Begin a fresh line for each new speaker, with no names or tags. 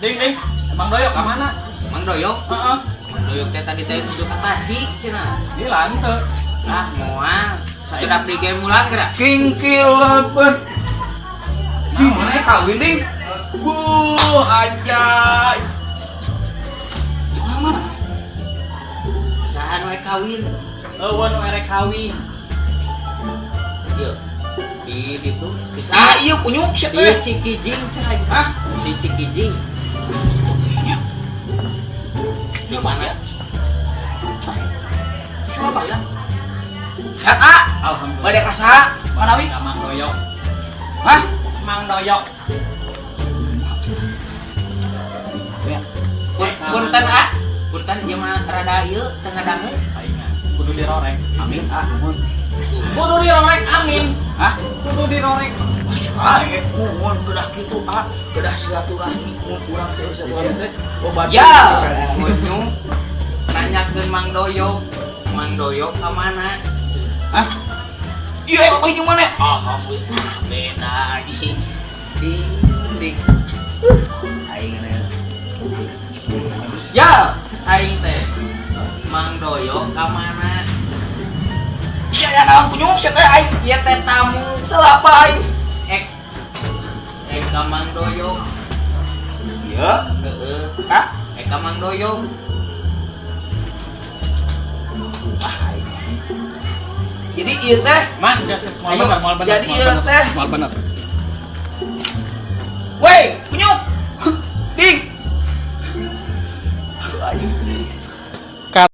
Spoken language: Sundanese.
Ding, ding. Emang Doyok ka mana?
Mang Doyok?
Heeh.
Mang Doyok teh tadi teh nuju ka Tasik cenah.
Gila henteu.
Ah, moal. Sakedap di game ulang geura.
Cingkil lepet.
Nah,
Mana kawin, ding? Buh, anjay. Orang mana?
Saha nu rek kawin?
Eueuh nu erek kawin.
Ieu. Di ditu. Di
Ah, iya kunyuk sia
di
teh.
Cikijing cenah.
Hah?
Di Cikijing. Di mana?
Surabaya. Sehat, ah?
Alhamdulillah.
Bade ka saha? Manawi?
Ka Mang Doyok.
Hah?
Mang Doyok.
Ya.
Punten ah. Punten ieu mah rada ieu teu ngadangu.
Paingan. Kudu dirorek.
Amin, ah, nuhun.
Kudu dirorek, amin.
Hah?
Kudu dirorek.
Ah, nuhun kedah kitu, ah. Kedah silaturahmi mun urang seueur silaturahmi teh. Loba.
Ya, ngunyung nanyakeun Mang Doyok. Mang Doyok ka mana?
Hah? Iya, oh ini mana? Alhamdulillah, beda anjing. Ding, ding. Aing nih.
Ya, cek aing teh. Mang Doyok ka mana?
Sia ya naon kunyuk sia teh aing.
Ieu teh tamu.
Selapa aing.
Ek ek ka Mang Doyok.
Iya.
Heeh.
Hah?
Ek ka Mang Doyok.
Wah, aing. Jadi ieu teh,
Mang,
Moal
ayo.
bener, moal bener.
Jadi
moal
ieu
bener.
Teh.
Moal bener.